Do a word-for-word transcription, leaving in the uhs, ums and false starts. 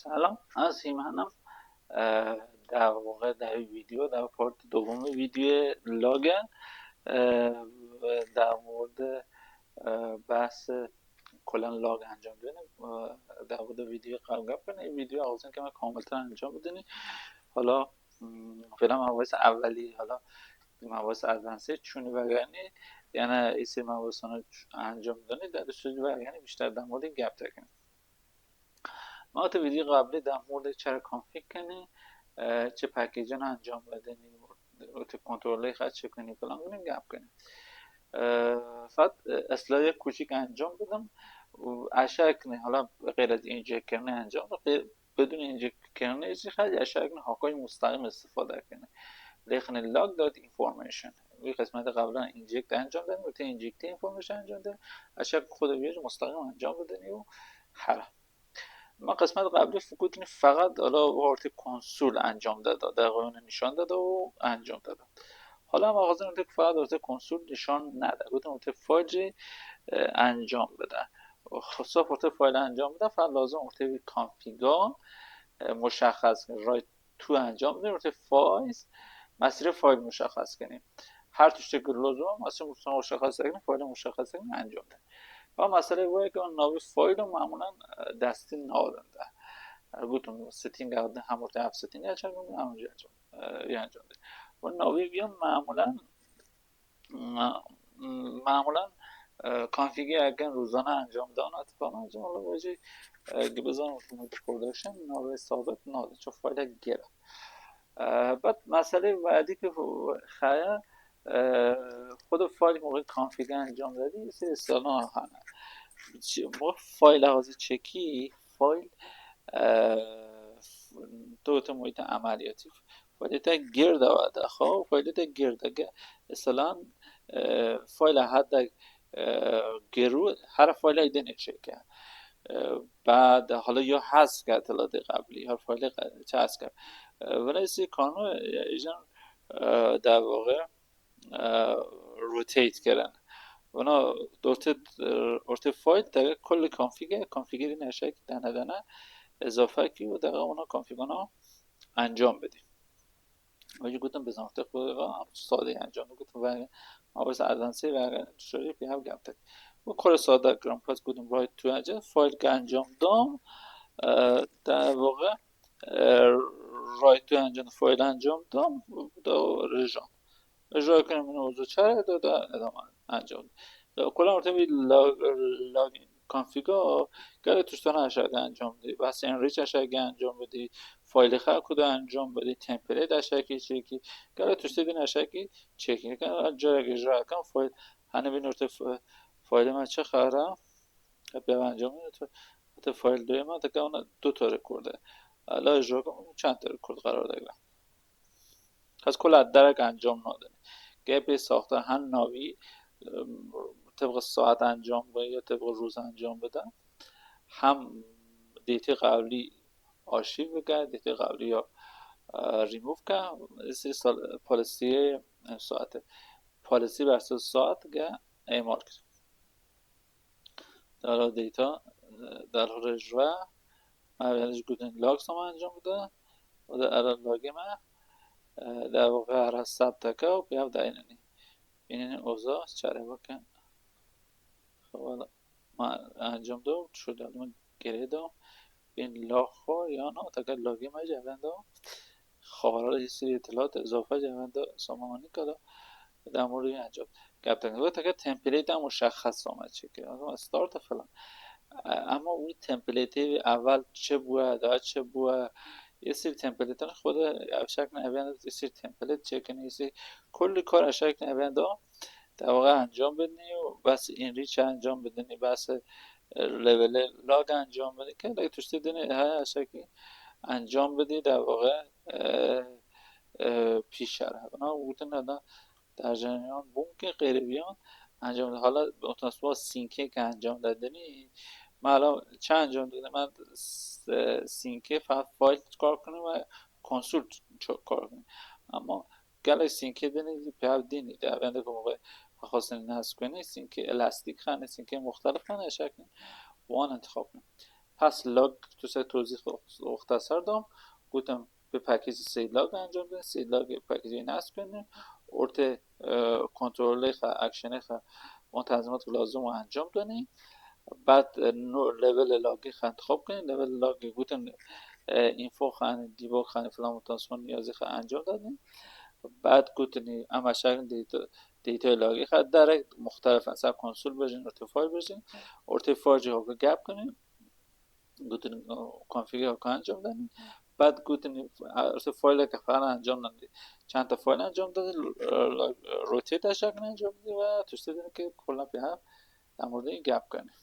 سلام، از هیمانم. اه، در واقع در این ویدیو، در پارت دوم ویدیو لاگ، اه، در مورد، اه، بحث کلا لاگ انجام دادن، اه، در مورد ویدیو قبل گپ کنیم. این ویدیو آغازین که من کاملتر انجام بدنی. حالا، م، فعلا مباحث اولی، حالا مباحث ادوانسی چونی وگرنی، یعنی ایسی مباحثانه انجام دادنی، در صورت وگرنی بیشتر در مورد گپ تکنیم. ما تو ویدیو قبلی در مورد چرا کانفیگ کنی، اه، چه پکیجان انجام بدنی، و تو کنترل خط چه کنی، فلان کنی، گپ کنی. اه، فقط اصلاح یک کوچیک انجام بدم و اشکن، حالا غیر از اینجکت کردن انجام، غیر، بدون اینجکت کردن ایسی خط اشکن هاکای مستقیم استفاده کنی. لیکن log dot information. وی قسمت قبلا اینجکت انجام دادن، و تو اینجکت اینفورمیشن انجام دادن، اشک خود ویژ مستقیم انجام بدنی و حالا ما قسمت قبلی فکر کودیم فقط حالا وارد کنسول انجام داده، در واقع اون نشان داده و انجام داده. حالا ما خواستیم که فقط وارد کنسول نشان نده، گفتم وارد فایل، اه، انجام بده. خب، صاف وارد فایل انجام بده، فقط لازم وارد کانفیگا، اه، مشخص کنیم. Write to انجام بده، وارد فایل، مسیر فایل مشخص کنیم. هر توش که لازم، مسیر مشخص کنیم، فایل مشخص کنیم، انجام ده. و مسئله وای که اون ناوی فایل رو معمولا دستی نادن ده. گفتم ستینگ، هم وارد اپ ستینگ یا چند، همونجا انجام، اه، یا انجام ده. و ناوی بیا معمولا، م-، معمولا، اه، کانفیگی اگن روزانه انجام دان اتفاقا انجام، حالا واجی، اه، گه بزن اتوماتیک پروداکشن ناوی ثابت نادن، چون فایل گره. اه، بعد مسئله بعدی که خو-، خایه، اه، خود فایل موقع کانفیگ انجام دادی، سه استثنا هنه. چی-، موقع فایل حاضر چکی، فایل، اه، تو تو محیط عملیاتی. فایل تا گرد و دخو، فایل تا گرد گه، مثلا، اه، فایل حد، اه، گرو، هر فایل ایده نشه که. اه، بعد حالا یا حذف کرد اطلاعات قبلی، هر فایل ق-، چه حذف کرد. اه، ولی سی کانو ایجان، اه، در واقع، اه، روتیت کردن. اونا دورت، اه، اورت فایل تا کل کانفیگ، کانفیگ دین اشک دانه دانه اضافه کی و دقیقا اونا کانفیگ اونا انجام بدی. ولی گفتم بزن وقت خود را هم ساده انجام گفتم و ما بس ادوانسی و شوری پی هم گپ تک. و کار ساده گرام پس گفتم write to انجام فایل که انجام دام، اه، در واقع، اه، write to انجام فایل انجام دام دو رژان اجرا کنم اینو اوزو چره دو دا ادامه انجام. کلا ارتبی لاگ، لاگ کانفیگا گره توشتان اشک انجام دی، بس انریچ اشک انجام بدی، فایل خا کود انجام بدی، تمپلیت اشکی چکی، گره توشتی دین اشکی چکی کن، جا اگه اجرا کن فایل، هنه بین ارتب ف-، فایل ما چه خاره، بیا انجام بدی، تو، تو فایل دوی ما تکه اون دو تا رکورده، حالا اجرا کن، چند تا رکورد قرار داره. از کل درک انجام نادن. گه به ساختار هم ناوی، ام، طبق ساعت انجام بده یا طبق روز انجام بده، هم دیتا قبلی آرشیو بگه، دیتا قبلی یا، اه، ریموو که، سی سال پالیسی ساعت، پالیسی بر اساس ساعت گه اعمال کرد. در حال دیتا، در حال اجرا، ما بیانش گودن لاگ سامان انجام بده و در ارا لاگ ما، اه، در واقع ارا ثبت که و بیاب در ایننی. ایننی اوزا چاره بکن. خب، حالا ما انجام دو، شد، حالا من گره دو. بین لاگ خو یا نه، تا که لاگ ما جوان دو. خب، حالا یه سری اطلاعات اضافه جوان دو، سامانی کلا. در مورد این انجام گپ تکنیم. و تکه تمپلیت هم مشخص آمد چه که. مثلا استارت فلان. اه، اما اون تمپلیت اول چه بوه، دا چه بوه، یه سری تمپلیت خود افشک نویان، یه سری تمپلیت چه کنی، یه سری کلی کار افشک نویان دا در واقع انجام بدنی و بس این ریچ انجام بدنی، بس لول لاگ انجام بدنی که لگه توشتی دنی های افشکی انجام بدی در واقع، اه، اه، پیش شهر. اونا بودن در جریان بوم که غیر بیان انجام ده. حالا متاسفانه سینکه که انجام دادنی، من الان چه انجام داده؟ من س-، سینکه فقط فایل کار کنم و کنسول چ-، کار کنم. اما گله سینکه دینی، پیاب دینی، در بنده که موقع خواستن نصب کنی، سینکه الاستیک خانه، سینکه مختلف خانه، شکل وان انتخاب کنی. پس لاگ توسه توزیخ مختصر دام. گوتم به پکیج سید لاگ انجام دادن، سید لاگ پکیج نصب کنیم، ارته کنترل خا، اکشن خا، اون تنظیمات لازم انجام دادیم. بعد نوع لول لاگی خا انتخاب کنیم، لول لاگی گوتن اینفو خانی، دیباگ خانی، فلان متاسفانه نیازی خا انجام دادیم. بعد گوتنی اما شکل دیتا، دیتا لاگی خا درک مختلف سر کنسول بجین، ارتفاع بجین، ارتفاع جی ها گپ کنیم. گوتن کنفیگ ها انجام دادیم. بعد گوتن ارتفاع فایل که فعلا انجام دادیم، چند تا فایل انجام دادیم، روتیت شکل انجام دادیم و توسته دادیم که کلا به هم در مورد این گپ کنیم.